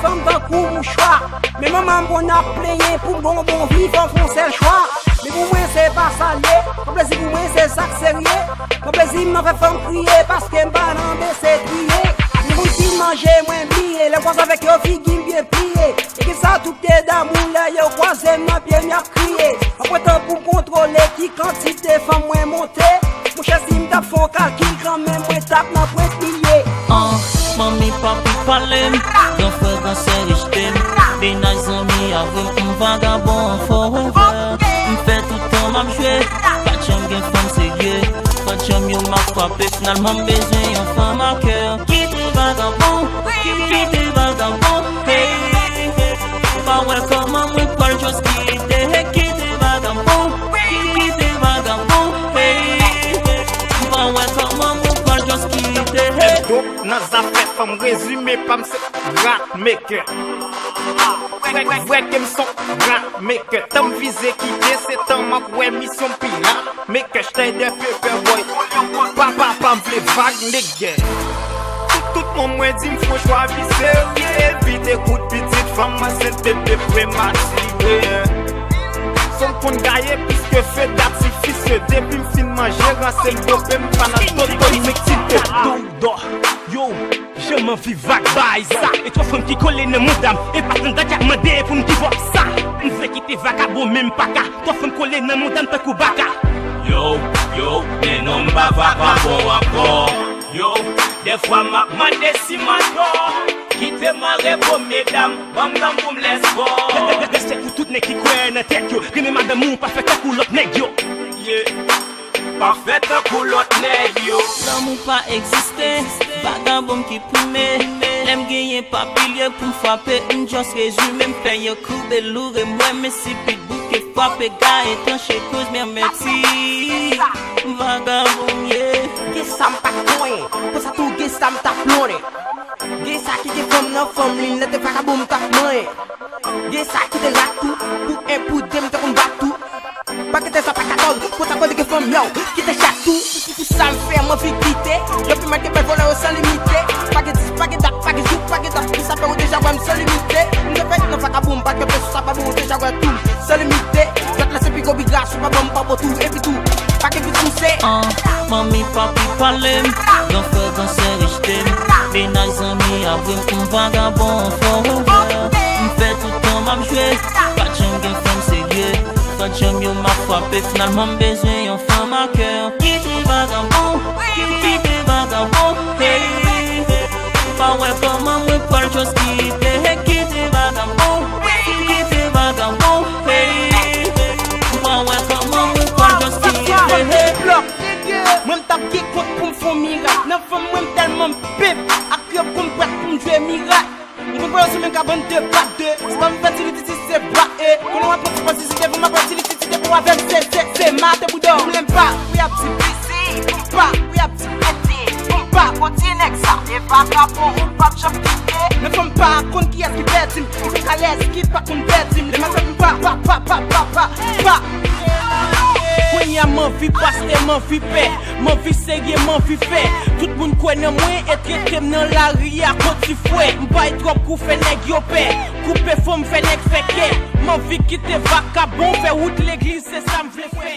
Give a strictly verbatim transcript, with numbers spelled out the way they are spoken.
Fanm tankou mouchwa. Men manman m konn ap plenyen pou m gon bon vi, fò m fè yon sèl chwa. Men pou mwen se pa sa l ye. Pran plezi pou mwen se sa k serye. Pran plezi m nan fè fanm kriye, paske m pa nan bese kriye. Moun fin manje mwen bliye, lè m kwaze avèk yo figi m byen pliye. Ekip sa tout te damou, lè yo kwaze m nan pye m y ap kriye. Mwen pran tan pou m kontwole ki kantite fanm mwen monte. Monchè, si m t ap fè yon kalkil kanmenm, mwen t ap nan pwent milye. An, manmi papi pale m, gran frè gran sè rejte m. Mennaj zanmi avè m, m vagabon forever. M fè tout tan m ap jwe, pa t janm gen fanm serye. Pa t janm yon m ap frape, finalman m bezwen yon fanm a kè. Kite vagabon, kite vagabon, hey. Ou pa wè kòman mwen pral just kite, hey, kite vagabon, kite vagabon, hey. Ou pa wè kòman mwen pral just kite, hey. Donk, nan zafè fanm, rezime pa m se rat maker. Vre, vre ke m son rat maker. Tan m vize kite, se tan m ap wè misyon m pirat. Make a stay there, paper boy. Pa, pa, pa, m vle vag, nèg. Tout, tout moun mwen di m fò chwazi serye. Evite kout pitit, fanm ansent, bebe prematire. San m konn gaye plis ke feu d'artifice. Depi m fin manje, ranse m dope, m pa nan toto, m eksite. Dò, yo, jan m anvi vag bay sa. E twò fanm ki kole nan mouda m. E pa tann dat y ap mande pou m divòs sa. M vle kite vagabon, men m pa ka. Twò fanm kole nan mouda m tankou baka. Yo, yo, men non m pa vagabon ankò. Yo, dèfwa m ap mande si m atò. Kite m an repo, medam, ban m tanbou m, let's go. Respè pou tout nèg ki kwè nan tèt yo. Renmen madanm ou, pa fè tankou lòt nèg yo. Yeah. Pa fè tankou lòt nèg yo. Lanmou pa egziste, vagabon ki prime. Lè m genyen pa pilye pou m frape, m just rezime, m fè yo koube loure, m wè men si pit bouke frape, gaye tranche koz mèmèti. Vagabon m ye. Gen sa m pa t konyen, konsa tou gen sa m t ap lonnen. Gen sa ki gen fanm nan fanm li, lè te vagabon m t ap manyen. Gen sa ki te rat tou, pou en pou de m te konn bat tou. Pa kite sa pa katòz, konsa kòde gen fanm yo, kite chat tou. Pou sa m fè m anvi kite, yo pi mal ke bèl vòlè yo san limite. Pa gen dis, pa gen dat, pa gen jou, pa gen dat, pou sa fè ou deja wè m san limite. M te fèt nan vagabon, m pa kenbe sou sa pa bon, ou deja wè tou, san limite. Jwèt la se pi gwo bigra, sou pa bon, m pa bon tou, epi tou. Pa gen vit pouse. An, manmi papi pale m, gran frè gran sè rejte m. Mennaj zanmi avè m, m vagabon forever. M fè tout tan m ap jwe, pa t janm gen fanm serye. Pa t janm yo m ap frape, finalman m bezwen yon fanm a kè. Kite vagabon, kite vagabon, hey. Ou pa wè kòman mwen pral just kite, hey, kite vagabon, kite vagabon, hey. Ou pa wè kòman mwen pral just kite, hey. Mwen m t ap gen kont pou m fè yon mirak. Nan fanm mwen m tèlman pimp, ak yo konn pwèt pou m jwe mirak. M konn pran yo sou men ka bann de pa de. Se pa m fè ti li titi se bwa e. Konnen w ap pran ti pase si devan m ap pran ti li titi devan w avè m se se se mate bouda. Pou m lè m pa pou y ap di bizi, pou m pa pou y ap di eti, pou m pa pou ti nèg sa. E vagabon ou p ap janm kite. Men fanm pa konn kiyès ki pèdi m. Ki pou kalèz ki pa konn pèdi m. Lè m ap fè m pa pa pa pa pa pa pa. Kounye a m anvi pase, m anvi pè. M anvi serye, m anvi fè. Tout moun kwè nan mwen e trete m nan lari a kon ti frè. M bay twòp kou fè nèg yo pè. Koupe fon m fè nèg fè kè. M anvi kite vakabon fè wout legliz, se sa m vle fè.